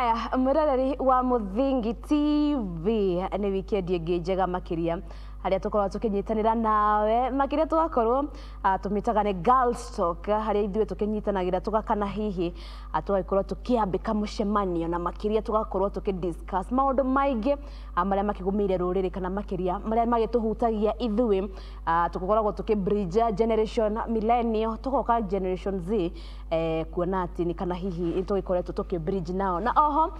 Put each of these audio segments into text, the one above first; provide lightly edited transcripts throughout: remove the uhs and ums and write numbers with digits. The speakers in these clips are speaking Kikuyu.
Aya, mwiroreri wa Muthingi TV, nĩ weekend ĩngĩ njega makĩria harĩa tũkoragwo tũkĩnyitanĩra nawe makĩria tũgakorwo tũmĩtaga nĩ Girls Talk, harĩa ithuĩ tũkĩnyitanagĩra tũgakana hihi tũgagĩkorwo tũkĩambĩka mũcemanio na makĩria tũgakorwo tũkĩ discuss maũndũ maingĩ marĩa makĩgũmĩire rũrĩrĩ kana makĩria marĩa magĩtũhutagia ithuĩ. Tũkoragwo tũkĩ bridge generation millennial, tũgoka generation Z, kuona atĩ nĩ kana hihi tũgĩkoretwo tũkĩ bridge nao. Na oho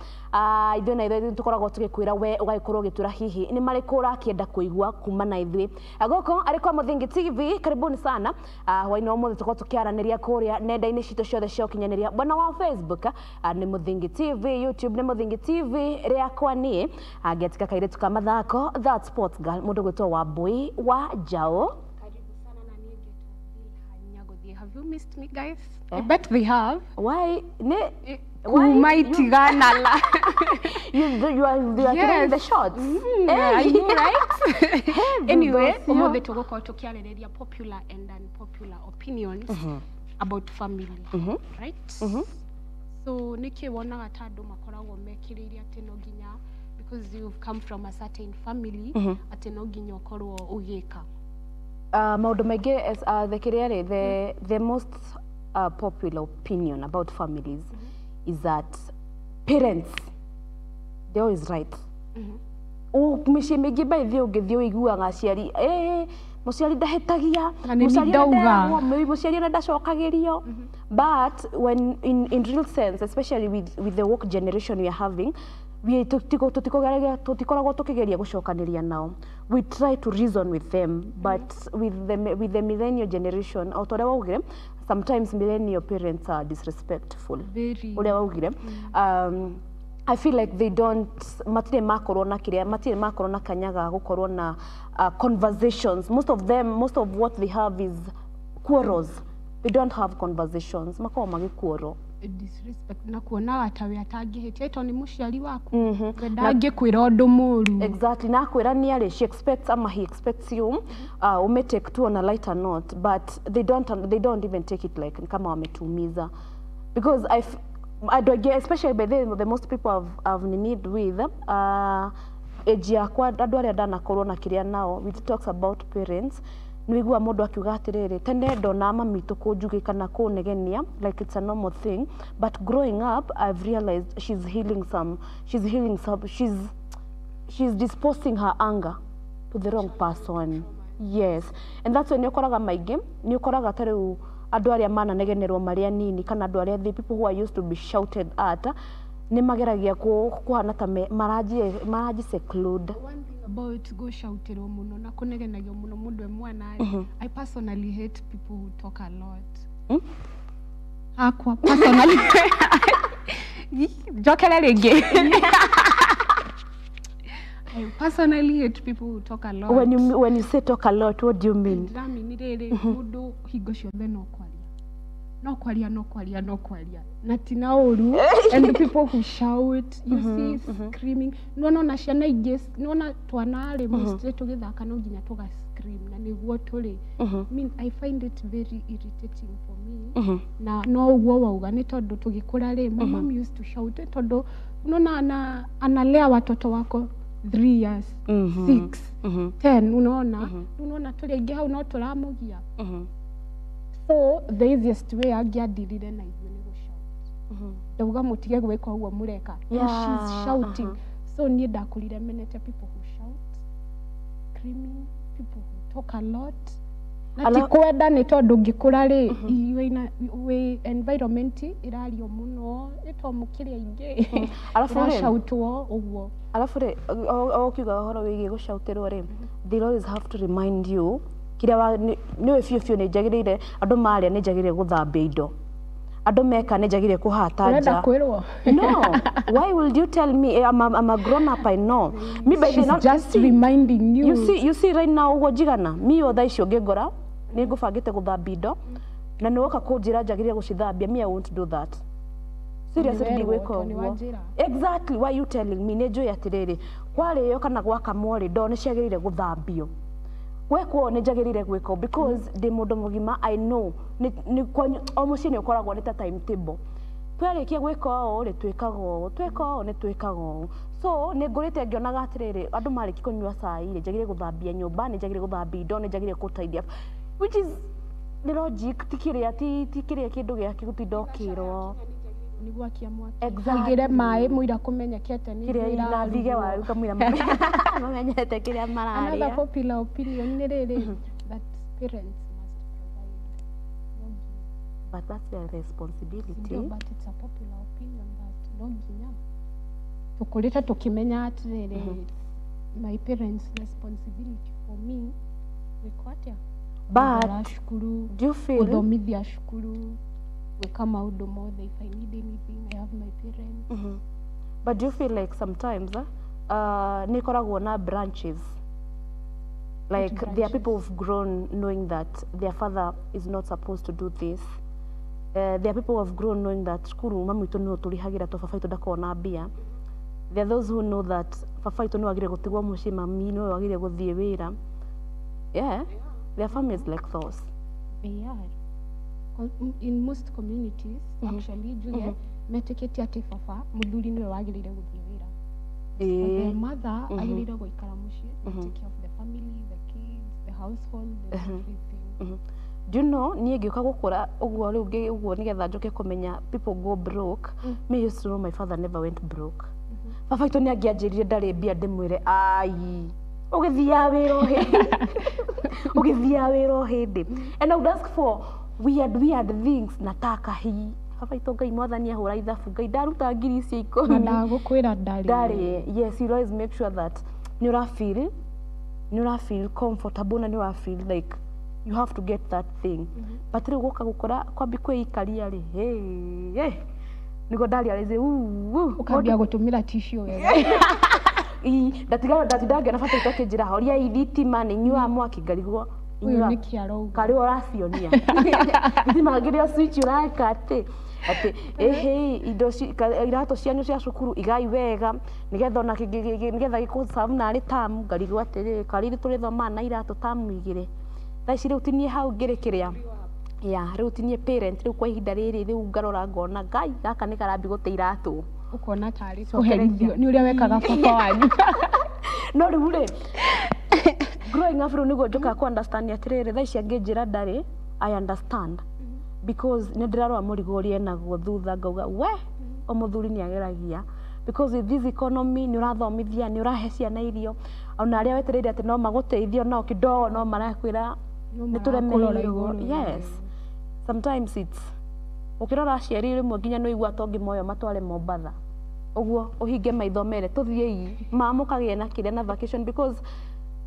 ithuĩ na ithuĩ tũkoragwo tũgĩkwĩra we ũgagĩkorwo ũgĩtwĩra hihi nĩ marĩkũ ũrakĩenda kũigua kuma na ithuĩ gũkũ arĩ kwa Muthingi TV. Karibuni sana. Hwainĩ wa ũmũthĩ tũkorwo tũkĩaranĩria kũrĩa nenda-inĩ citũ ciothe cia ũkinyanĩria, mwena wa Facebook nĩ Muthingi TV, YouTube nĩ Muthingi TV. Rĩakwa niĩ ngĩatika kairĩtu ka mathako, that sports girl, mũndũ gwĩtwo Wambui wa Njaũ. Karibu sana, na niĩ ngetwo Bilha Nyagothie. Have you missed me, guys? I bet they have. Why nĩ Kuma itigana la. You are throwing the shots. I know, right? Anyway, thutha ũcio. Ũmũthĩ tũgũkorwo tũkĩarĩrĩria popular and unpopular opinions about family, right? So nĩkĩ wonaga ta andũ makoragwo mekĩrĩire atĩ no nginya, because you've come from a certain family, atĩ no nginya ũkorwo ũgĩka? Maũndũ maingĩ as, the kĩrĩa rĩ, the most popular opinion about families is that parents, they always right. Mĩciĩ mĩingĩ by the ũngĩthiĩ ũiguaga aciari, mũciari ndahĩtagia, Na nĩ mũciari ona ndauga. nderagwo, mũciari ona ndacokagĩrio. But when in real sense, especially with the woke generation we are having, we tũtikoragwo tũkĩgeria gũcokanĩria nao. We try to reason with them, but with the millennial generation, o ta ũrĩa waugire, sometimes millennial parents are disrespectful. Very. Ũrĩa waugire, I feel like they don't, matirĩ makorwo na kĩrĩa, matirĩ makorwo na kanya ga gũkorwo na conversations. Most of them, most of what they have is quarrels. They don't have conversations, makoragwo magĩkuoro. Disrespect na kuonaga ta we atangĩhĩtia tondũ nĩ mũciari waku, we ndangĩkwĩra ũndũ mũru. Exactly. Na akwĩra nĩ arĩ, she expects ama he expects you ume take tu on a lighter note, but they don't even take it like kama wametuumiza, because andũ aingĩ, especially by the most people I've need with age yakwa, andũ arĩa ndanakorwo na kĩrĩa nao with talks about parents, nĩ wĩigua mũndũ akiuga atĩrĩrĩ, tene ndona mami tũkũnjugĩ kana kũnegenia like it's a normal thing, but growing up I've realized she's healing some she's disposing her anger to the wrong person. Yes, and that's when nĩ ũkoraga maingĩ, nĩ ũkoraga ta rĩu andũ arĩa mananegenerwo marĩ anini kana andũ arĩa, the people who are used to be shouted at, nĩ mageragia kũhana ta maranji seclude. One thing about gũcautĩrwo mũno na kũnegenagio mũno mũndũ e mwana rĩ, I personally hate people who talk a lot. Hakwa personally, njokere rĩngĩ, I personally hate people who talk a lot. When you say talk a lot, what do you mean? Ndĩramini rĩrĩ, mũndũ hingo ciothe no kwaria, no kwaria, no kwaria, no kwaria, na ti na ũru. And people who shout, you see, screaming. Nĩwona ona ciana ingĩ, nĩwona twana rĩ, mostly tũgĩthaka no nginya tũga scream na nĩguo tũrĩ. I mean, I find it very irritating for me. Na no ũguo wauga, nĩ tondũ tũgĩkũra rĩ, my mom used to shout, tondũ unaona analea watoto wako 3 years, 6, 10, unaona, unaona tũrĩ aingĩ hau no tũramũgia. So the easiest way angĩandirire na ithuĩ nĩ gũshout, ndauga mũtige gwĩka ũguo mũreka. And she's shouting. So niĩ ndakũrire menete people who shout, screaming, people who talk a lot, na ti kwenda, nĩ tondũ ngĩkũra rĩ, wĩ environment ĩrario mũno, ĩto mũkĩrĩ aingĩ, Alafu rĩ, ĩrashoutwo ũguo. Alafu rĩ, o ũkiuga ũhoro wĩgiĩ gũcautĩrwo rĩ, they'll always have to remind you kĩrĩa nĩũĩ biũ biũ nĩ njagĩrĩire, andũ marĩa nĩ njagĩrĩire gũthambia indo, andũ meka nĩ njagĩrĩire kũhata Ũrenda nja. kwĩrwo? No, why will you tell me? I'm a grown up, I know me by the She's not, just see, reminding you. You see right now ũguo njigana mi o thaa icio ũngĩngora nĩ ngũbangĩte gũthambia indo na nĩ woka kũnjĩra njagĩrĩire gũcithambia, me, I won't do that, seriously. Nĩ werwo, Ndigwĩka tondũ nĩ ũguo. wanjĩra. Exactly, why you telling me? Nĩ njũĩ atĩrĩrĩ, kwarĩo kana gwakamwo rĩ, ndoo nĩ ciagĩrĩire gũthambio, gwekwo nĩ njagĩrĩire gwĩka ũũ because ndĩ mũndũ mũgima. I know nĩ kwanyu o mũciĩ nĩ ũkoragwo nĩ ta timetable. Twarĩkia gwĩka ũũ rĩ, twĩkaga ũũ, twĩka ũũ nĩ twĩkaga ũũ. So nĩ ngũrĩte ngĩonaga atĩrĩrĩ, andũ marĩkia kũnyua cai rĩ, njagĩrĩire gũthambia nyũmba, nĩ njagĩrĩire gũthambia indo, nĩ njagĩrĩire gũteithia, which is nĩ logic, ti kĩrĩa ti kĩrĩa kĩndũ gĩa gũtinda ũkĩrwo. Nĩ gwakia mwaki. Exactly. Aigĩre maĩ mũira kũmenyekete nĩ kĩrĩa irio na thige irarugwo. waru kamũira mamenyete kĩrĩa Another mararĩa. popular opinion nĩ rĩrĩ, that parents must provide. No nginya. But that's their responsibility. Ndio, but it's a popular opinion that no nginya tũkũrĩte tũkĩmenya atĩrĩrĩ, it's my parents' responsibility for me gwĩka atĩa, But gũtwara cukuru, do you feel gũthomithia cukuru, gwĩka maũndũ mothe. If I need anything, I have my parents. But do you feel like sometimes nĩ ĩkoragwo na branches, like there are people who've grown knowing that their father is not supposed to do this, there are people who have grown knowing that cukuru mami witũ nĩwe ũtũrĩhagĩra to baba witũ ndakoragwo na mbia. There are those who know that baba witũ nĩwe wagĩrĩire gũtigwo mũciĩ, mami nĩwe wagĩrĩire gũthiĩ wĩra. Yeah, there are families like those. They are. In most communities, actually, njuge metĩkĩtie atĩ baba mũthuri nĩwe wagĩrĩire gũthiĩ wĩra. But the mother agĩrĩire gũikara mũciĩ to take care of the family, the kids, the household and everything. Do you know, niĩ ngĩũka gũkũra ũguo rĩu ũguo nĩgetha njũke kũmenya people go broke, me used to know my father never went broke. Baba witũ nĩ angĩanjĩrire ndarĩ mbia, ndĩmwĩre ai, ũgĩthiaga wĩra o hĩndĩ, ũgĩthiaga wĩra o hĩndĩ, and I would ask for weird weird things na ta kahi. Baba witũ, Ngai mwathani ahũra ithabu, Ngai ndaruta ngiri icio Na 10. ndagũkwĩra ndarĩ. Ndarĩ. Yes, you always make sure that nĩ ũra feel comfortable na nĩ ũra feel like you have to get that thing. But rĩu gũka gũkora kwambi kwĩikaria rĩ, hey, hey, nĩguo ndarealize Ũkambia gũtũmĩra tissue wega. Ndatigara ndatinda ngĩona bata witũ akĩnjĩra horia thitima nĩ inyuaga mwaki, ngarigwo Ũyũ inyuaga nĩkĩ arauga? Karĩ ũracionia thitima ngĩrĩa switch ũreka atĩ ĩhĩ indo iratũ cianyu cia cukuru igai wega nĩgetha ona nĩgetha gĩkũ narĩ tamu. Ngarigwo atĩrĩrĩ, karĩ tũrĩthomaga na iratũ tamu 2? Thaa ici rĩu tinie hau ngĩrĩ kĩrĩa ya rĩu tinie parent rĩu kwa ihinda rĩrĩ rĩu ngarora ngona ngai gaka nĩ karambi gũte iratũ. Ũkona tarĩ kũherithio nĩ ũrĩa wekaga baba wanyu. No rĩu rĩ, growing up rĩu nĩguo njũkaga ku understand atĩrĩrĩ, thaa ici angĩnjĩra ndarĩ, I understand, because nĩ ndĩrarora mũrigo ũrĩa enaguo thutha, ngauga we o mũthuri nĩ ageragia, because with this economy nĩ ũrathomithia, nĩ ũrahe ciana irio, ona arĩa wetereire atĩ no magũteithio no kidogo no marakwĩra No nĩ marakũrora tũremereirwo. igũrũ. Yes, sometimes it's ũkĩrora aciari rĩmwe nginya nĩ ũigua to ngĩmoyo matware Mombatha ũguo ũhinge maitho mere tũthiĩi mamũkagĩe na kĩrĩa na vacation, because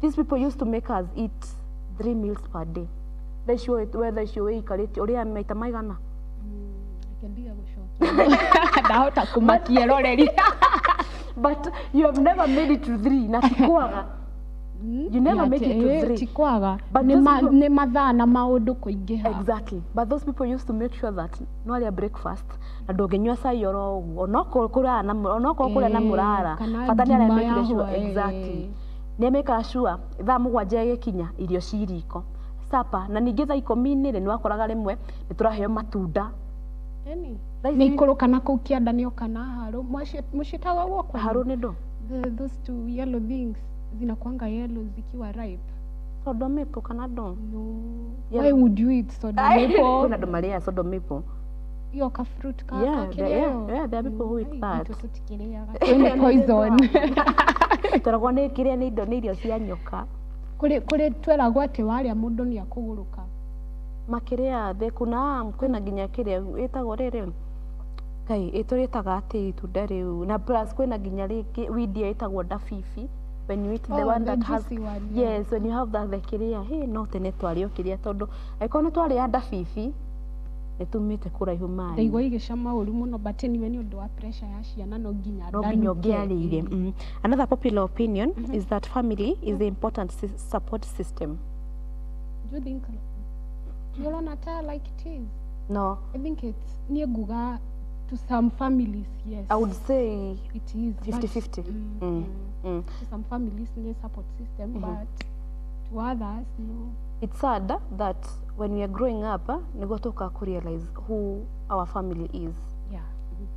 these people used to make us eat three meals per day. Thaa icio we thaa icio wĩikarĩte ũrĩa maita maigana? Reke ndige gũcokia, ndahota kũmakia eroreri. But you have never made it to three, na tikwaga. You never make it to three. Ti kwaga. But Nĩ those people- nĩ mathaa na maũndũ kũingĩha. Exactly, but those people used to make sure that no arĩa breakfast na ndũngĩnyua cai oro ũguo, onokorwo kũrara na onokorwo kũrĩa na Eh, mũrara, kana bata nĩ arĩa ngima mekire ya sure. hwaĩ. Exactly, nĩ mekaga sure thaa 7 ĩgĩkinya irio ci riko, supper, na ningĩ thaa 10 rĩ, nĩ wakoraga rĩmwe nĩ tũraheo matunda. Ĩni. Thaa Nĩ ici- ikũrũka na kũu kĩanda nĩ oka na harũ. Mũciĩtaga ũguo kwanyu? Harũ nĩ ndũ? Those two yellow things zinakuanga yellow zikiwa ripe. Sodo maple kana ndo? No. Yellow. Why would you eat soda maple? Kwĩna andũ marĩaga sodo maple. Hiyo ka fruit ka Yeah, ka there- kĩrĩa yeah, ĩyo. yeah, there are people who eat Ai, that. itũ tũtikĩrĩaga. Twĩna poison. Tũragwo nĩ kĩrĩa nĩ indo nĩ irio cia nyoka. Kũrĩ tweragwo atĩ warĩa mũndũ nĩ akũgũrũka. Makĩrĩa thĩ kuna kwĩna nginya kĩrĩa ĩtagwo rĩrĩ, ngai ĩtũrĩtaga atĩ itunda rĩu, na plus kwĩna nginya rĩngĩ weed ĩyo ĩtagwo ndabibi, when you eat the Oh, one the that has juicy one, yeah. Yes, when you have that, the kĩrĩa hey, no tene twarĩ o kĩrĩa, tondũ angĩkorwo nĩ twarĩa ndabibi nĩ tumĩte kũraihu maĩ. Ndaigua igĩcama ũru mũno, but anyway nĩ ũndũ wa pressure ya ciana no nginya No nginya ndanuke. ũngĩarĩire. Another popular opinion is that family is the important support system. Do you think, nĩ ũrona ta like it is? No. I think it's, niĩ nguga to some families, yes. I would say It is, but- 50-50. To some families nĩ support system, but to others, no. It's sad that when we are growing up, nĩguo tũkaga kũ realize who our family is. Yeah.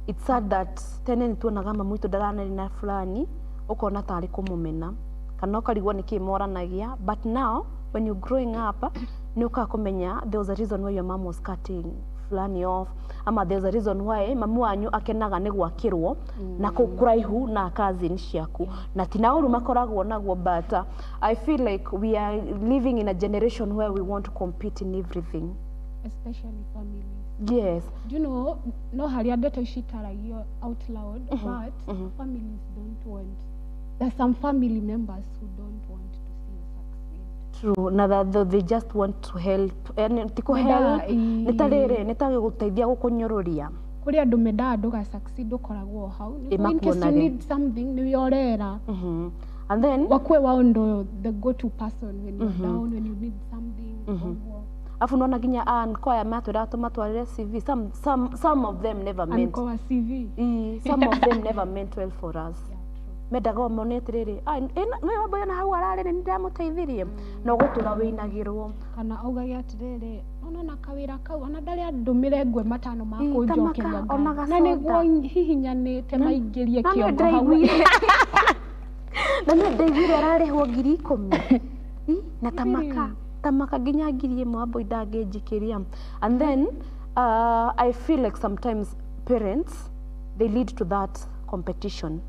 It's sad that tene nĩ tuonaga mamu witũ ndaranari na fulani, ũkona tarĩ kũmũmena kana ũkarigwo nĩkĩ moranagia. But now when you growing up, nĩ ũkaga kũmenya there was a reason why your mom was cutting fulani off, ama there's a reason why mamu wanyu akenaga nĩ gwakĩrwo na kũu kũraihu na cousin ciaku, na ti na ũru makoragwo naguo. But I feel like we are living in a generation where we want to compete in everything, especially families. Do you know, no harĩa ndeto ici itaragio out loud, but families don't want, there's some family members who don't want to see you succeed. True, na that they just want to help. Yani ti kũ Mendaga, help, nĩ ta rĩrĩ, nĩ ta gũgũteithia gũkũnyũrũria. Kũrĩ andũ mendaga ndũga succeed, ũkoragwo hau. Ĩ, Nĩguo in case you makuonage. need something, nĩwe ũrera. And then wakwe wao ndo the go to person when you're down, when you need something, ũguo. Afu nona nginya anko aya matwĩraga tũmatwarĩre CV, some of them never meant Anko wa CV. Ii, some of them never meant well for us. Yeah, true. Mendaga o mone atĩrĩrĩ, "Ah, nĩwe wamboya na hau ararĩ, nĩ ndĩramũteithirie," na ũgũtũra wĩinagĩrwo. Kana augage atĩrĩrĩ, ona kawĩra kau ona ndarĩ andũmĩre ngwe matano ma Ii, kũnjokeria tamaka, ona ngatho. Na gacoda. nĩguo hihinyanĩte maingĩrie Na nĩ kĩongo hau. ndaiguire, na nĩ ndaiguire ararĩhwo 10,000. Ii, na tamaka tamaka nginya 1,000 wambui ndangĩnjikĩria. And then I feel like sometimes parents, they lead to that competition,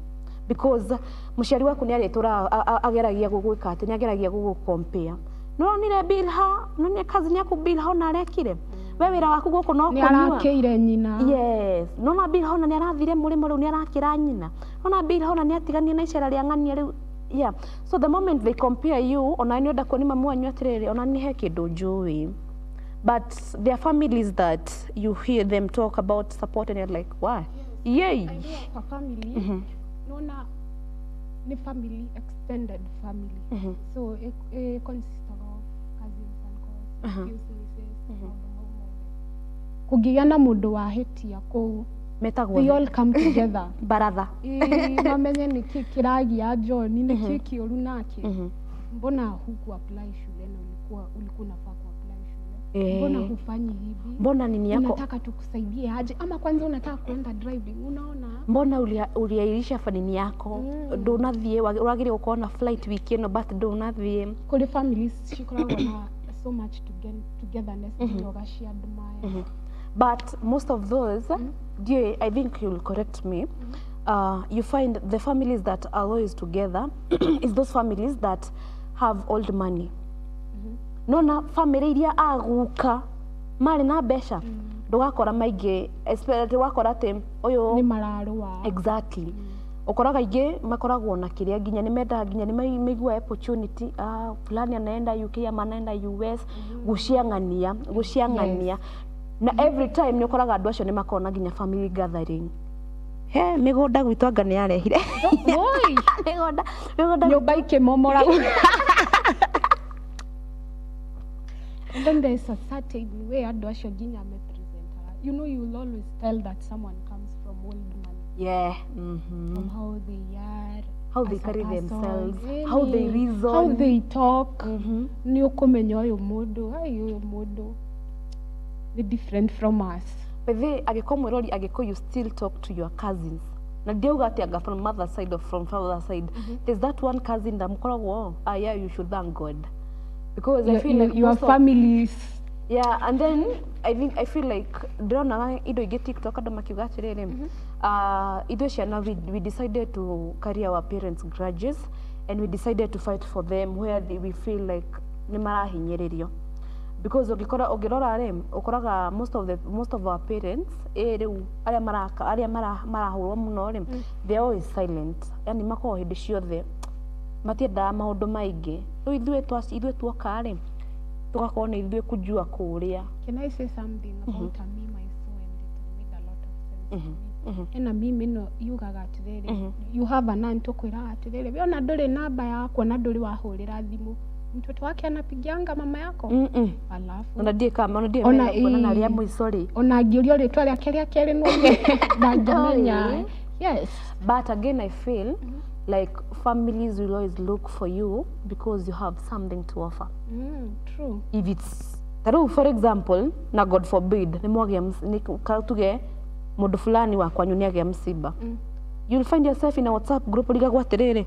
because mũciari waku nĩ arĩtũraga ageragia gũgwĩka atĩ nĩ ageragia gũgũcompare. Nĩwonire Bilha, nĩwonire cousin yaku Bilha ona arekire, we wĩra waku gũkũ no Nĩ kũnyua. arakĩire nyina. Yes, nona Bilha ona nĩ arathire mũrĩmo, rĩu nĩ arakĩra nyina. Nona Bilha ona nĩ atiganie na icera rĩa ng'ania rĩu. Yeah, so the moment they compare you, ona nĩ ũrenda kuonia mamu wanyu atĩrĩrĩ, ona nĩ he kĩndũ njũĩ. But there are families that you hear them talk about support and you're like, why? Yay. I know of a family, nona nĩ family, extended family, so it consists of cousins, uncles, nephews, nieces, maũndũ mau mothe. Kũngĩgĩa na mũndũ wahĩtia kũu, metagwo they all come together. Baratha. Ĩĩ, mamenye nĩkĩ kĩragia John, nĩkĩ kĩũru nake, mbona huku apply shule na ulikuwa unafaa ku apply shule, mbona hufanyi hivi, mbona nini yako, unataka tukusaidie aje, ama kwanza unataka kuenda driving, unaona? Mbona uliairisha fanini yako, ndũnathiĩ, ũragĩrĩire gũkorwo na flight wiki ĩno but ndũnathiĩ. Kũrĩ families cikoragwo na so much togetherness nginya ũgaciadmire. But most of those, dear, I think you'll correct me, you find the families that are always together is those families that have old money. Nona family iria aguka marĩ na mbeca, ndũgakora maingĩ, especially wakora atĩ ũyũ nĩ mararũa. Exactly, ũkoraga aingĩ makoragwo na kĩrĩa nginya nĩ mendaga, nginya nĩ maiguaga opportunity, ah, fulani anaenda UK ama anaenda US, gũciang'ania gũciang'ania. Na every time nĩ ũkoraga andũ acio nĩ makoragwo na nginya family gathering, he mĩgũnda gwitũ anga nĩ yarehire. Oi! Mĩgũnda, mĩgũnda. Nyũmba ikĩmomora. And then there's a certain way andũ acio nginya mepresentaga. You know, you will always tell that someone comes from old money from how they are, how they as a carry person. Themselves, how they Ĩni, reason. How they talk. Nĩ ũkũmenya ũyũ mũndũ, ai, ũyũ mũndũ nĩ different from us. But they angĩkorwo mwĩrori, angĩkorwo you still talk to your cousins, na ndiauga atĩ anga from mother side or from father side, there's that one cousin that mũkoragwo, ah, yeah, you should thank God because I feel like Your most of, families. Yeah, and then I think I feel like ndĩronaga indo ingĩ TikTok, andũ makiuga atĩrĩrĩ, ithuĩ ciana we decided to carry our parents' grudges and we decided to fight for them where we feel like nĩ marahinyĩrĩrio, because ũngĩkora, ũngĩrora rĩ, ũkoraga most of our parents, ĩ rĩu arĩa maraka, arĩa marahũrwo mũno rĩ, they are always silent, yani makoragwo hĩndĩ ciothe matiendaga maũndũ maingĩ. Rĩu ithuĩ tuoka rĩ, tũgakorwo nĩ ithuĩ kujua kũrĩa. Can I say something about a meme I saw and it made a lot of sense to me? Ena meme ĩno yugaga atĩrĩrĩ, you have an aunt ũkwĩraga atĩrĩrĩ, we ona ndũrĩ namba yakwa na ndũrĩ wahũrĩra thimũ, mtoto wake anapigianga mama yako, alafu ona ndiĩ kama ona ndiĩ Ona menya kuonana rĩa mũico rĩ. Ona angĩũrio rĩtwa rĩake rĩa kerĩ nũge ndangĩmenya. Oi. Yes. But again, I feel like families will always look for you because you have something to offer. True. If it's ta rĩu, for example, na God forbid, nĩ mwagĩa tuge Mundu fulani wa kwanyu ni agĩa msiba, you'll find yourself in a WhatsApp group ũrigagwo atĩrĩrĩ,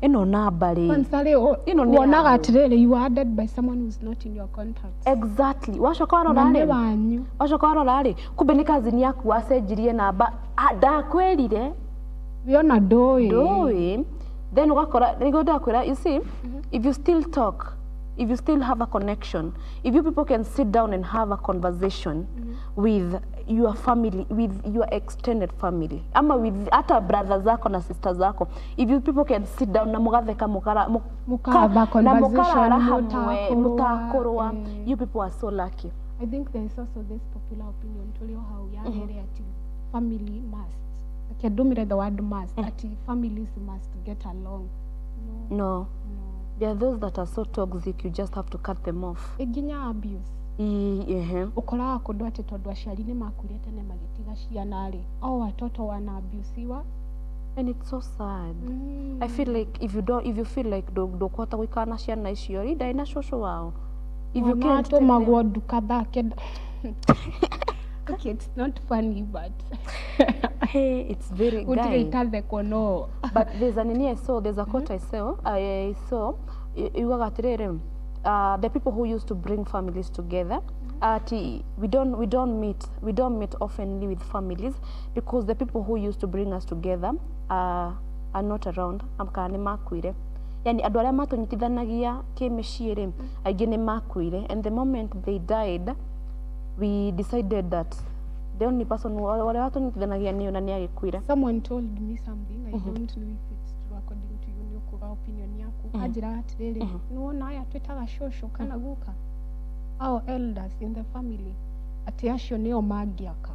ĩno namba rĩ? Kwanza rĩ, Ĩno nĩ wonaga yaũ? Atĩrĩrĩ, you are added by someone who's not in your contacts. Exactly. Wacoka warora Na nĩ rĩ, wanyu. wacoka warora rĩ, kumbe nĩ cousin yaku wacenjirie namba. Ah, ndakwĩrire. Wĩona ndũĩ. Ndũĩ. Then ũgakora nĩguo ndakwĩra, you see, if you still talk, if you still have a connection, if you people can sit down and have a conversation with your family, with your extended family, ama with hata brother zako na sister zako, if you people can sit down na mugatheka mukara Mukahave a na conversation, mukarara hamwe mutakũrũa, mutakũrũa, eh. you people are so lucky. I think there is also this popular opinion tũrĩ o hau ya rĩrĩ ati family must, reke ndũmĩre the word must, ati families must get along. No. No. No. There are those that are so toxic, you just have to cut them off. Ĩ nginya abuse. Ehe. Ũkoraga kũndũ atĩ tondũ aciari nĩ makuire tene magĩtiga ciana rĩ, o watoto wana-abusiwa. And it's so sad. I feel like if you don't, if you feel like ndũkũhota gũikara na ciana icio rĩ, ndarĩ na cũcũ wao, if you Mwana can't take them- atũmagwo nduka thaa kenda. Okay, it's not funny, but Hey, it's very gũtirĩ guy. itathekwo no. But there's a nini I saw, there's a quote I saw yugaga atĩrĩrĩ, the people who used to bring families together, ati we don't meet oftenly with families because the people who used to bring us together are not around, kana nĩ makuire. Yani andũ arĩa matũnyitithanagia kĩmĩciĩ rĩ, aingĩ nĩ makuire, and the moment they died, we decided that the only person ũrĩa watũnyitithanagia nĩ ũyũ na nĩ agĩkuire. Someone told me something, I don't know if it's true. According to you, nĩ ũkuga opinion yaku. Anjĩra atĩrĩrĩ, nĩwona aya twĩtaga shosho kana guka, our elders in the family, atĩ acio nĩo mangĩaka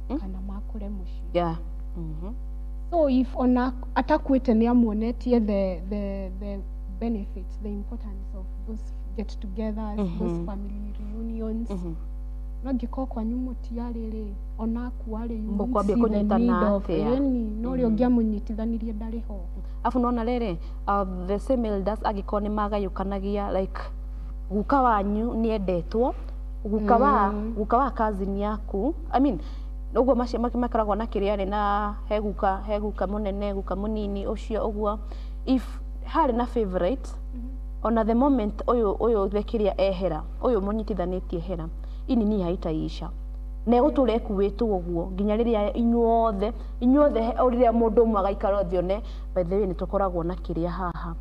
kana makũre mũciĩ. So if ona atakuĩte nĩ amuonetie the benefits, the importance of those get togethers, those family reunions, no angĩkorwo kwanyu mũtiarĩ rĩ, ona akua rĩ, you won't Mũkwambia see the kũnyitana need of atĩa? Ĩni no ũrĩa ũngĩamũnyitithanirie ndarĩ ho. Afu nona rĩrĩ, the same elders angĩkorwo nĩ magayũkanagia, like guka wanyu nĩ endetwo, guka wa cousin yaku, I mean, ũguo macio makoragwo na kĩrĩa rĩ, na he guka mũnene, guka mũnini, ũcio ũguo, if harĩ na favorite, ona the moment ũyũ the kĩrĩa ehera, ũyũ mũnyitithanĩtie ehera, ini ni haitaisha na ĩgũtũra ĩkuĩtwo ũguo nginya rĩrĩa inyuothe o rĩrĩa mũndũ ũmwe agaikara thĩ one, by the way, nĩ tũkoragwo na kĩrĩa haha.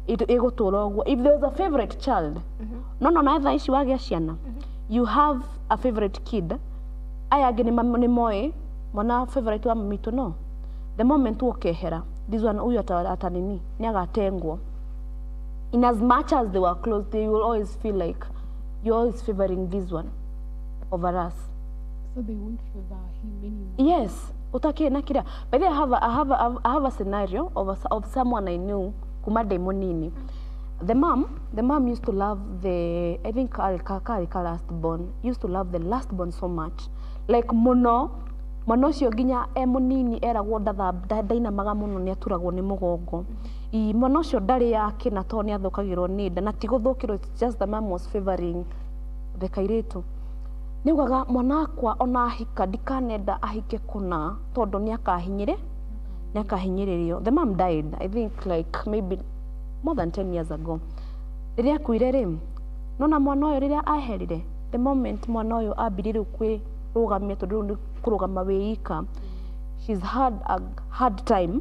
Ĩgũtũra ũguo. If there was a favorite child, no no na thaa ici wagĩa ciana, you have a favorite kid, aya angĩ nĩ moĩ mwana favorite wa mamitũ, no the moment ũkehera, this one, huyu ata nini, nĩ agatengwo. In as much as they were close, they will always feel like you're always favoring this one over us. So they won't favor him anymore. Yes, utakĩ na kĩrĩa. By the way, I have a scenario of someone I knew kuma ndĩ mũnini. The mom used to love the, I think karĩ ka last born, used to love the last born so much, like mũno. Mwana ũcio nginya e mũnini eragwo ndainamaga mũno nĩ aturagwo nĩ mũgongo. I mwana ũcio ndarĩ yake na tondũ nĩ athũkagĩrwo nĩ nda, na ti gũthũkĩrwo, it's just the mom was favoring the kairĩtu. Nĩ ugaga mwana wakwa ona ahika ndikanenda ahike kũna tondũ nĩ akahinyĩrĩ nĩ akahinyĩrĩrio. The mom died, I think, like maybe more than 10 years ago. Rĩrĩa akuire rĩ, nona mwana ũyũ rĩrĩa aherire, the moment mwana ũyũ ambirie rĩu kwĩrũgamia, tondũ rĩu nĩ kũrũgama wĩ ika, she's had a hard time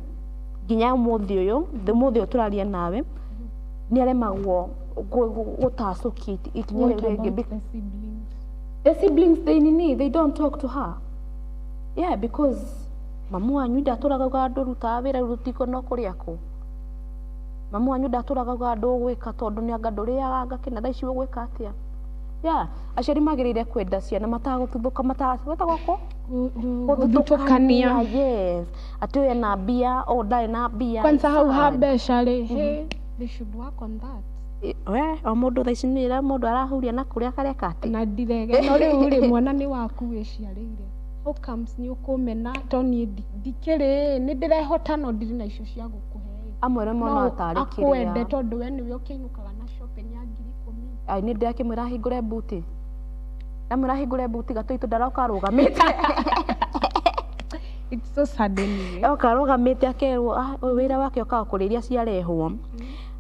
nginya ũmũthĩ ũyũ. Ũmũthĩ ũyũ tũraria nawe nĩ aremagwo gũtacũkia ikinya What rĩu rĩngĩ. about the siblings? The siblings, they nini, they don't talk to her, yeah, because mamu wanyu ndatũraga uga ndũrutaga wĩra rũtiko no kũrĩa kũ mamu wanyu ndatũraga uga ndũgwĩka tondũ nĩ anga ndũrĩaga anga kĩna thaa ici ũgwĩka atĩa. Yeah, aciari magĩrĩire kwenda ciana matagũtuthũka matagwĩtagwo kũ Gũthutũkania. Yes, atĩ ũyũ ena mbia, ũyũ ndarĩ na mbia. Kwanza hau ha Sad. mbeca rĩ, hey, they should work on that. We o mũndũ thaa ici nĩ mũndũ arahuria na kũrĩa kareka atĩ Na ndirege no rĩu rĩ, mwana nĩ waku wĩciarĩire, how comes nĩ ũkũmena to niĩ ndikĩrĩ nĩ ndĩrehota no ndirĩ na icio cia gũkũhe? Amwe No monaga tarĩ akwende kĩrĩa tondũ we nĩwe ũkĩinũkaga na shopping ya 10,000. Ai, nĩ ndĩrakĩmwĩra ahingũre mbuti, ndamwĩra ahingũre mbuti gatũitũ ndaroka arũgamĩte. It's so sad anyway. Oka arũgamĩte akerwo, "Ah, ũyũ wĩra wake okaga kũrĩa iria ciarehwo."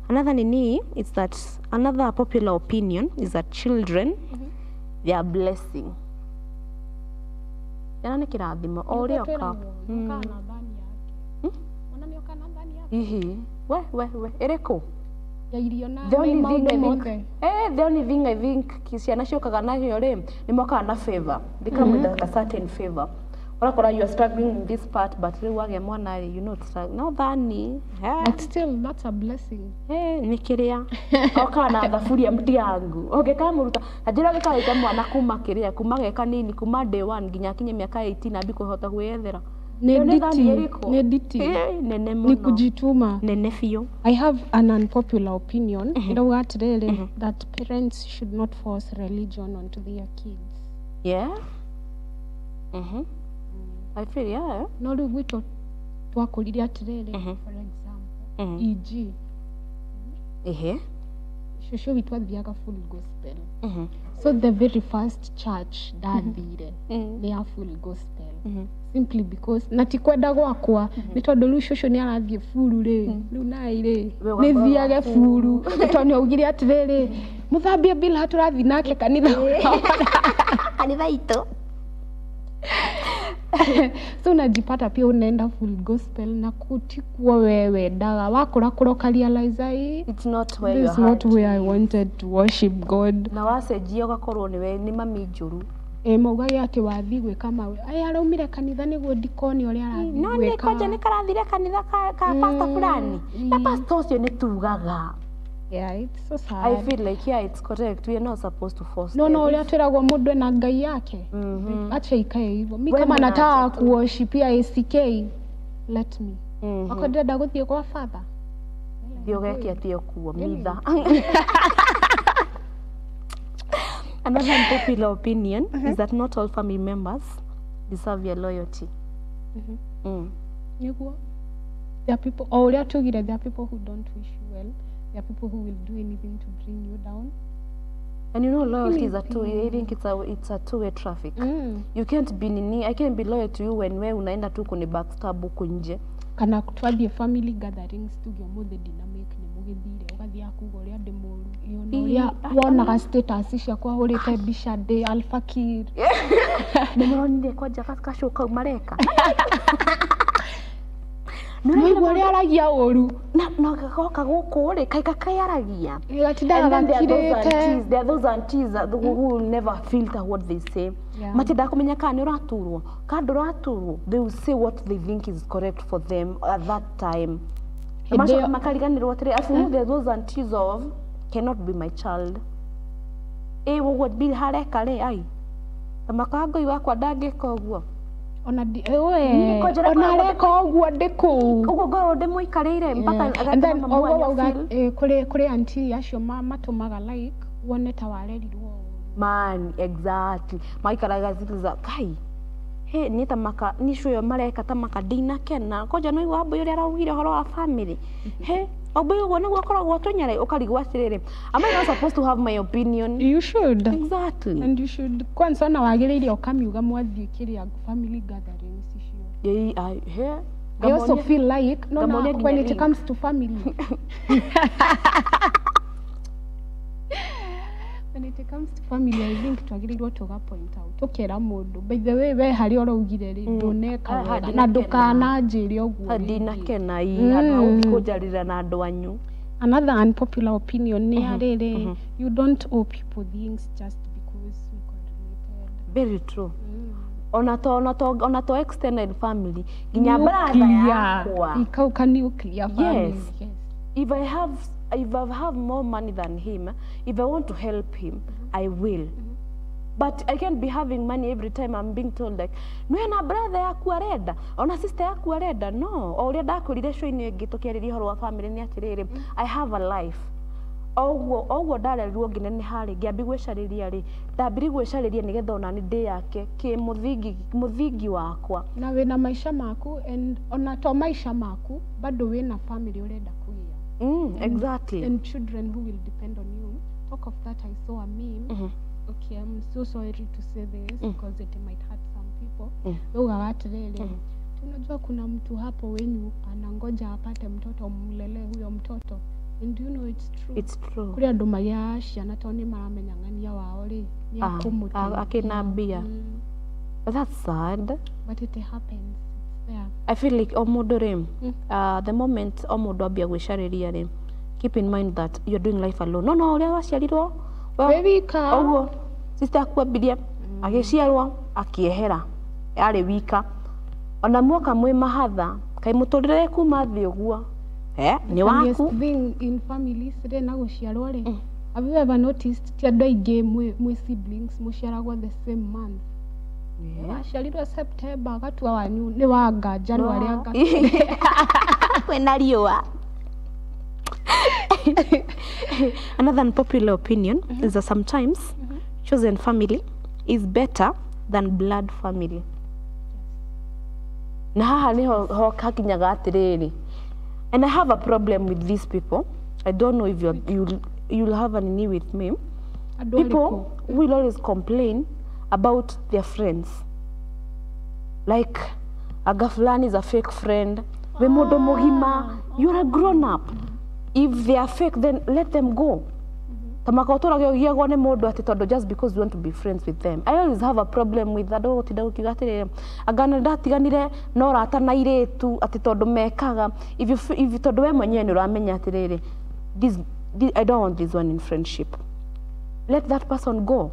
Another nini is that another popular opinion is that children, they are blessing. Ciana nĩ kĩrathimo o ũrĩa oka. Ũkaga na thani yake. Mwana nĩ okaga na thani yake. Ihi we we we ĩrĩkũ? Ya irio na The only na thing maũndũ I think, mothe. the only thing I think ciana ciũkaga nacio rĩ, nĩ mokaga na favor. They come with like a certain favor. Ũrakora you are struggling in this part, but rĩu wagĩa mwana rĩ, you know it's like, no thani. But still, that's a blessing. Nĩ kĩrĩa okaga na thaburia mti yangu ũngĩkamũruta na njĩra ũngĩkaruta mwana kuma kĩrĩa, kuma ge kanini, kuma day one nginya akinye mĩaka 18 ambi kũhota gwĩyethera. Nĩ Ĩyo nĩ thani nditi, ĩrĩkũ? Nĩ nditi. Nene Ni mũno. kujituma. Nene biũ. I have an unpopular opinion. Ĩrauga atĩrĩrĩ, that parents should not force religion onto their kids. Yeah. I feel, yeah. No rĩu gwitũ twakũrire atĩrĩrĩ, for example, e.g. Cũcũ witũ athiaga full gospel. So the very first church ndathire nĩ ya full gospel. Simply because na ti kwenda gwakwa, nĩ tondũ rĩu cũcũ nĩ arathiĩ full rĩ, rĩu nai rĩ We nĩ ũgakorwo thiage full, nĩ tondũ nĩ augire atĩrĩrĩ, mũthambie bila tũrathiĩ nake kanitha. Kanitha itũ. So unajipata pia unaenda full gospel na kutikuo we wendaga wakũra kũra ũkarealize ai It's not where this your is not heart where I wanted to worship God. Na wacenjia ũgakorwo nĩwe nĩ mami njũru. Ĩ maugage atĩ wathiĩ gwĩka mawe ai araumire kanitha nĩguo ndikone ũrĩa arathiĩ No nĩ gwĩka. kwanja nĩ karathire kanitha ka pastor fulani na pastor ũcio nĩ tugaga. Yeah, it's so I sad. feel like, yeah, it's correct, we are not supposed to force No, no, them. ũrĩa twĩragwo mũndũ ena ngai yake, acha ikae hivyo. Mi We kama mwache nataka tu. kuworshipia ACK, let me. Wako ndĩrenda gũthiĩ kwa father. Thiĩ ũgeke atĩ ũkuo mitha. Another unpopular opinion is that not all family members deserve your loyalty. Nĩguo there are people, o ũrĩa tugire, there are people who don't wish you well. There are people who will do anything to bring you down. And you know, loyalty is a two, I think it's a two-way traffic. You can't be nini, I can't be loyal to you when we unaenda tu kuni backstab huku nje. Kana twathiĩ family gatherings tuge ũmũthĩ ndinamake nĩ mũgĩthire ũgathiaga kuga ũrĩa ndĩ mũru ĩyo na ũrĩa wonaga status ciakwa hũrĩte mbica ndĩ alfakir. Nĩ mũronire kwanja kacũ kau mareka. Nĩwaigua ũrĩa aragia ũru. Na gagoka gũkũ rĩ kaika kayaragia. Gatindaga And then there are those gakirĩte. aunties, there are those aunties that, who will never filter what they say. Matindaga kũmenya kana nĩ ũraturwo, kana ndũraturwo. They will say what they think is correct for them at that time. Hĩndĩ Macoka ĩyo- makariganĩrwo atĩrĩ, afu there are those aunties of cannot be my child. Ĩ ũguo Bill hareka rĩ, ai. Ta makanga ngui wakwa ndangĩka ũguo. Ona we Niĩ kwanja ona ndakora- areka ũguo ndĩ kũu. Ũguo ngorwo ndĩmũikarĩire mpaka And then agatũma mami ũguo wanyu wauga feel. kũrĩ auntie acio matũmaga like wone ta warerirwo ũru. Man, exactly, maikaraga zile za kai he ni ta maka ni cio mareka ta maka ndinakena kwanja no igua mbui ũrĩa araugire ũhoro wa family he mbui ũguo nĩguo akoragwo atũnyare ũkarigwo atĩrĩrĩ, am I not supposed to have my opinion? You should. Exactly. And you should kwanza ona wagĩrĩire ũkamiuga mwathiĩ kĩrĩa family gatherings icio. Ĩĩ, ai, he I also Ngamonia- feel like no, ngamonia no, nginya when it link. comes to family, when it comes to family, I think twagĩrĩirwo tũga point out tũkera mũndũ, by the way, we harĩa ũraugire rĩ ndũneka Ah, wega na ndinakena. ndũkananjĩre ũguo rĩngĩ. Ndinakena ii handũ ha gũthiĩ kũnjarĩra na andũ anyu. Another unpopular opinion nĩ ya rĩrĩ, you don't owe people things just because you related. Very true. Ona to extended family nginya brother Nuclear. yakwa. Ikauka nuclear family. Yes. If I have more money than him, if I want to help him, I will. But I can't be having money every time I'm being told like, no na brother yaku arenda, ona sister yaku arenda. No, o ũrĩa ndakwĩrire show-inĩ ĩngĩ tũkĩarĩria ũhoro wa family nĩ atĩrĩrĩ, I have a life. Oguo ndarerirwo ngĩneneha rĩ, ngĩambi gwĩcarĩria rĩ, ndambiri gwĩcarĩria nĩgetha ona nĩ ndĩyake kĩ mũthingi mũthingi wakwa. Na wĩna maica maku and ona to maica maku bado wĩna family ũrenda kũgĩa. Exactly. And children who will depend on you. Talk of that, I saw a meme. Okay, I'm so sorry to say this because it might hurt some people. Yaugaga atĩrĩrĩ, Unajua kuna mtu hapo wenyu anangoja apate mtoto, mlelee huyo mtoto. And you know it's true. It's true. Kũrĩ andũ magĩaga ciana tondũ nĩ maramenya ng'ania wao rĩ nĩ akũmũteithia. Akinambia. But that's sad. But it happens. It's there. I feel like o mũndũ rĩ, the moment o mũndũ ambia gwĩcarĩria rĩ, keep in mind that you're doing life alone. No ũrĩa waciarirwo Wĩ wika. Ũguo sister aku ambirie agĩciarwo akĩehera arĩ wika, ona muoka mwĩ mahatha kaĩ mũtũrĩre kuma thĩ ũguo nĩ waku. Funniest thing in families rĩ na gũciarwo rĩ, have you ever noticed ti andũ aingĩ mwĩ siblings mũciaragwo the same month? Waciarirwo September, agatua wanyu nĩ wanga January anga Kwĩna riũa. Another unpopular opinion is that sometimes chosen family is better than blood family. Na haha niho ho hakinyaga atiriri. And I have a problem with these people. I don't know if you'll have an knee with me. Andũ People will always complain about their friends. Like, aga fulani is a fake friend. We mũndũ mũgima, you're a grown up. If they are fake, then let them go. Tamaka ũtũrage ũgiagwo nĩ mũndũ atĩ tondũ just because you want to be friends with them. I always have a problem with andũ gũtinda gũkiuga atĩrĩrĩ, anga nĩ ndatiganire na ũrata na airĩtu atĩ tondũ mekaga. If you, if tondũ we mwenyewe nĩ ũramenya atĩrĩrĩ, this, I don't want this one in friendship. Let that person go.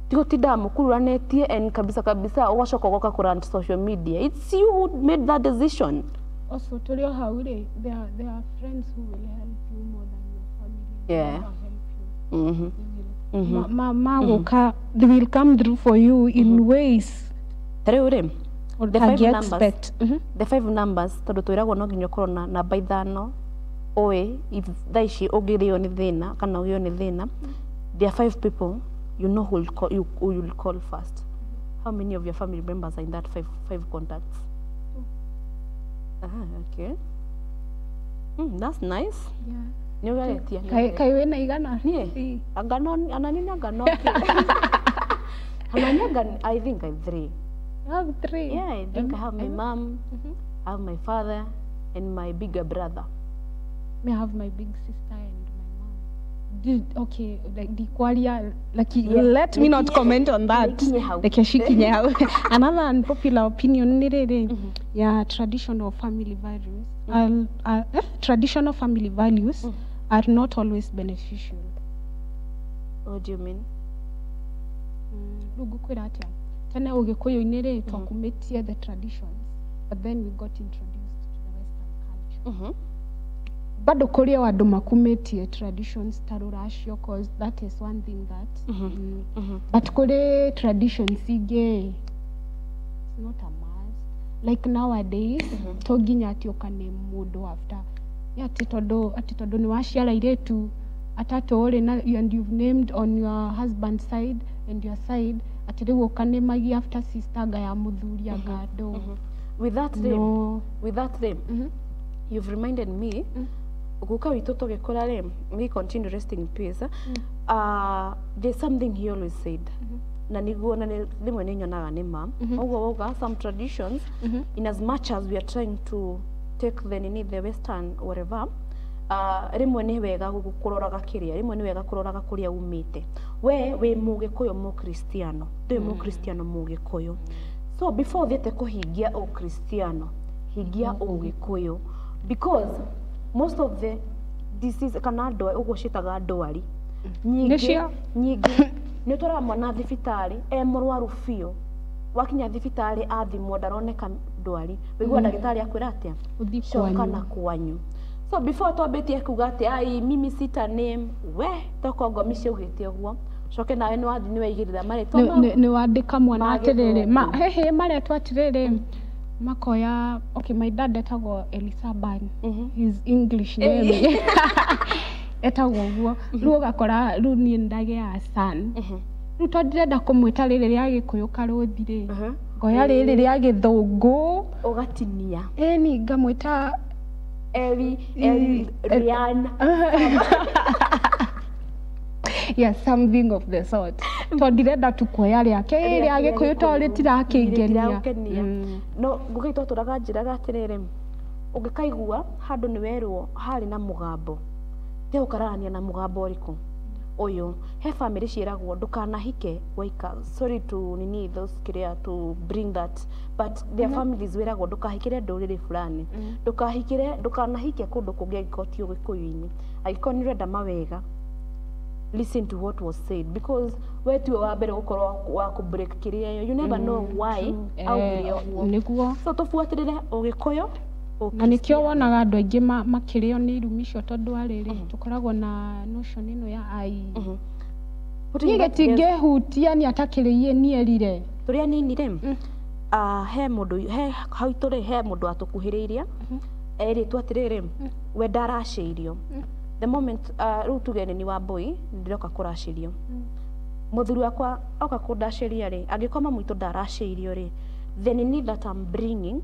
Tigotinda mũkururanĩtie and kabisa kabisa ũgacoka ũgoka kũrant social media. It's you who made that decision. Also, tũrĩ o hau rĩ, there are friends who will help you more than your family. They never help you. They will. Magũka, they will come through for you in ways Ta rĩu rĩ, the five ũtangĩ numbers. expect. The five numbers, tondũ twĩragwo no nginya ũkorwo na namba ithano ũĩ if thaa ici ũngĩrĩo nĩ thĩna kana ũgĩo nĩ thĩna, there are five people you know who will call, you, who you'll call first. How many of your family members are in that five contacts? Ah, okay. That's nice. Yeah. Nĩ ũgeretie. Kaĩ wĩna igana? Niĩ? Ĩ. Anga no anani anga no. Anani anga I think I three. You have three. Yeah, I think I have my mom, I have my father, and my bigger brother. Me have my big sister and my mom. Okay, like ndikwaria, like let me not comment on that. Ikinye hau. Reke cikinye hau. Another unpopular opinion nĩ rĩrĩ ya traditional family values. Traditional family values are not always beneficial. What do you mean? Rĩu ngũkwĩra atĩa, tene ũgĩkũyũ-inĩ rĩ twakumĩtie the traditions, but then we got introduced to the western culture. Bado kũrĩ o andũ makumĩtie traditions ta rũracio, cause that is one thing that but kũrĩ traditions ingĩ it's not a must. Like nowadays to nginya atĩ ũkane mũndũ after nĩ atĩ tondũ nĩ waciara airĩtu atatũ rĩ na and you've named on your husband's side and your side, atĩ rĩu ũkanĩmagia after sister anga ya mũthuri anga andũ. With that name, No. with that name, you've reminded me, guka witũ tũgĩkũra rĩ, may continue resting in peace, there's something he always said, na niguo na rĩmwe nĩ nyonaga nĩ ma ũguo wauga, some traditions, in as much as we are trying to take the nini, the western whatever, rĩmwe nĩ wega kũroraga kĩrĩa, rĩmwe nĩ wega kũroraga kũrĩa umĩte. We wĩ mũgĩkũyũ mũkristiano, ndũĩ mũkristiano mũgĩkũyũ, so before ũthiĩte kũhingia ũkristiano, hingia ũgĩkũyũ, because most of the disease kana ndwari ũguo ciĩtaga ndwari nyingĩ Nĩcio. Nyingĩ nĩ ũtwaraga mwana thibitarĩ e mũrwaru biũ, wakinya thibitarĩ athimwo ndaroneka ndwari, wĩigua ndagĩtarĩ akwĩra atĩa? Ũthiĩ Coka kwanyu. Na kwanyu. So before twambĩtie kuga atĩ ai mimi sita name, we tokorwo ngomi ciaugĩte ũguo, coke nawe nĩ wathiĩ nĩ waigĩrĩra marĩtwa Nĩ wandĩka mwana ma atĩrĩrĩ gĩthũngũ. Hehe marĩtwa atĩrĩrĩ makoya. Okay, my dad etagwo Elisaban, his English name etagwo ũguo. Rĩu ũgakora rĩu niĩ ndagĩa son, rĩu tondũ ndĩrenda kũmwĩta rĩrĩ rĩa gĩkũyũ karũthi rĩ, ngoya rĩrĩ rĩa gĩthũngũ. Ũgatinia. Ĩni ngamwĩta Eli Eli Rian. Yeah, something of the sort, tondũ ndirenda tu kuoya rĩake rĩa Gĩkũyũ tondũ rĩtirakĩngenia. Rĩtiragũkenia. No ngũgĩ twatũraga njĩraga atĩrĩrĩ, ũngĩkaigua handũ nĩ werwo harĩ na mũgambo, te ũkararania na mũgambo ũrĩkũ ũyũ. He bamĩrĩ ciĩragwo ndũkanahike waika, sorry to nini those kĩrĩa to bring that, but their families wĩragwo ndũkahikĩre ndũrĩrĩ fulani, ndũkahikĩre, ndũkanahike kũndũ kũngĩ angĩkorwo ti ũgĩkũyũ-inĩ, angĩkorwo nĩ ũrenda mawega. Listen to what was said, because we tiwe wa mbere gũkorwo wa kũ break kĩrĩa ĩyo. You never know why augire ũguo. Nĩguo. So tũbuatĩrĩre ũgĩkũyũ. Na nĩkĩo wonaga andũ aingĩ makĩrĩo nĩ irumi icio, tondũ wa rĩrĩ, tũkoragwo na notion ĩno ya ai niĩ gĩtingĩhutia nĩ atakĩrĩie nierire. Tũrĩ anini rĩ, he mũndũ he haitũ rĩ, he mũndũ watũkuhĩrĩirie erĩtwo atĩrĩrĩ, we ndaracĩirio. The moment rĩu tuge nĩ wa mbũi ndĩroka kũracĩrio, mũthuri wakwa oka kũndacĩria rĩ, angĩkorwo mamu witũ ndaracĩirio rĩ, the nini that I'm bringing,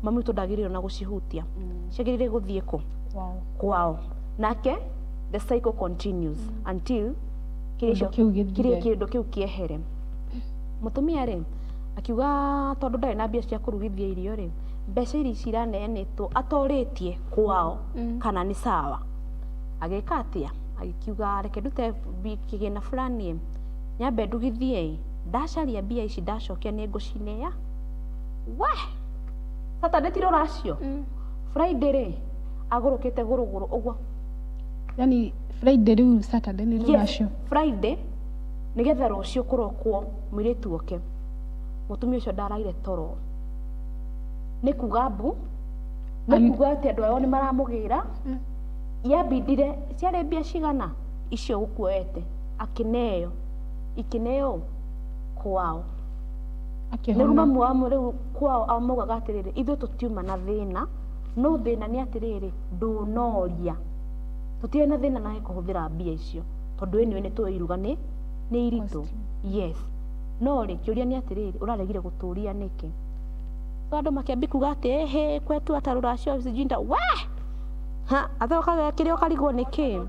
mamu witũ ndagĩrĩirwo na gũcihutia, ciagĩrĩire gũthiĩ kũ kwao. Nake the cycle continues until kĩndũ kĩu gĩthire. Kĩrĩa kĩndũ kĩu kĩehere. Mũtumia rĩ akiuga tondũ ndarĩ na mbia cia kũrugithia irio rĩ, mbeca iria ciraneanĩtwo atorĩtie kwao kana nĩ sawa, agĩka atĩa? Agĩkiuga reke ndute kĩgĩna fulani nyambe ndugithie, ndacaria mbia ici ndacokia nĩ ngũcinea. We Saturday ti rũracio, Friday rĩ agũrũkĩte gũrũgũrũ ũguo. Yani Friday rĩu Saturday nĩ rũracio. Friday nĩgetha rũciũ kũrokwo mũirĩtu oke. Mũtumia ũcio ndaraire toro, nĩ kuga mbu, nĩ kuga atĩ andũ ao nĩ maramũgĩra. Yambindire ciarĩ mbia cigana icio gũkuoete, akĩneo ikineo kwao. Rĩu mamu wa rĩu kwao amaugaga atĩrĩrĩ, ithuĩ tũtiuma na thĩna, no thĩna nĩ atĩrĩrĩ, ndũnoria tũtirĩ na thĩna nawe kũhũthĩra mbia icio tondũ anyway nĩ tũĩ iruga nĩ iritũ. Yes, no rĩ kĩũria nĩ atĩrĩrĩ, ũraregire gũtũria nĩkĩ? So andũ makĩambi kuga atĩ ĩhĩ kwetu ata rũracio sijui nda we ha athokaga kĩrĩa ũkarigwo nĩkĩ.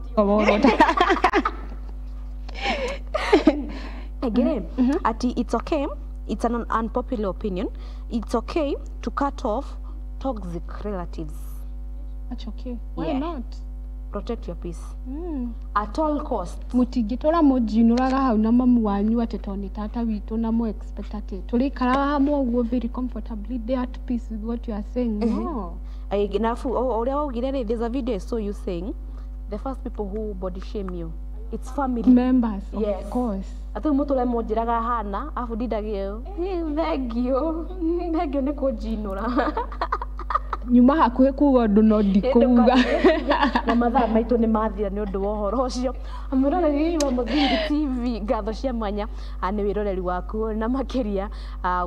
Ĩngĩ rĩ, ati it's okay, it's an unpopular opinion, it's okay to cut off toxic relatives. That's okay. Why not? Protect your peace at all costs. Mũtingĩtũra mũnjinũraga hau na mamu wanyu atĩ tondũ nĩ tata witũ na mũ expect atĩ tũrĩikaraga hamwe ũguo very comfortably, they at peace with what you are saying. No. Nafu ũrĩa waugire rĩ, there's a video I saw you saying the first people who body shame you, it's family members. Of course. Atĩ mũtũre mũnjĩraga hana abu ndindagio thengio thengio nĩ kũnjinũra. Nyuma hakuhĩ kuga ũndũ no ndikũuga. Na mathaa maitũ nĩ mathira nĩ ũndũ wa ũhoro ũcio. Mwĩroreri wa Mũthingi TV, ngatho cia mwanya nĩ wĩroreri waku na makĩria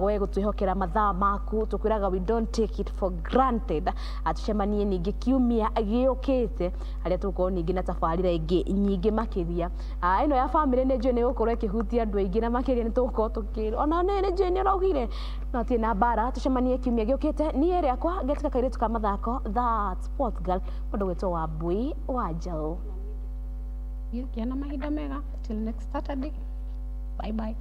we gũtwĩhokera mathaa maku, tũkwĩraga we don't take it for granted. Tũcemanie ningĩ kiumia gĩũkĩte harĩa tũgũkorwo ningĩ na tabarĩra ĩngĩ nyingĩ makĩria. Ĩno ya bamĩrĩ nĩ njũĩ nĩ ĩgũkorwo ĩkĩhutia andũ aingĩ na makĩria nĩ tũgũkorwo tũkĩrwo ona nĩ njũĩ nĩ ũraugire no tirĩ na mbara. Tũcemanie kiumia gĩũkĩte. Niĩ rĩakwa ngetika kairĩtu ka mathako, that sport girl, mũndũ gwĩtwo Wambui wa Njaũ. Gĩa na mahinda mega till next Saturday. Bye bye.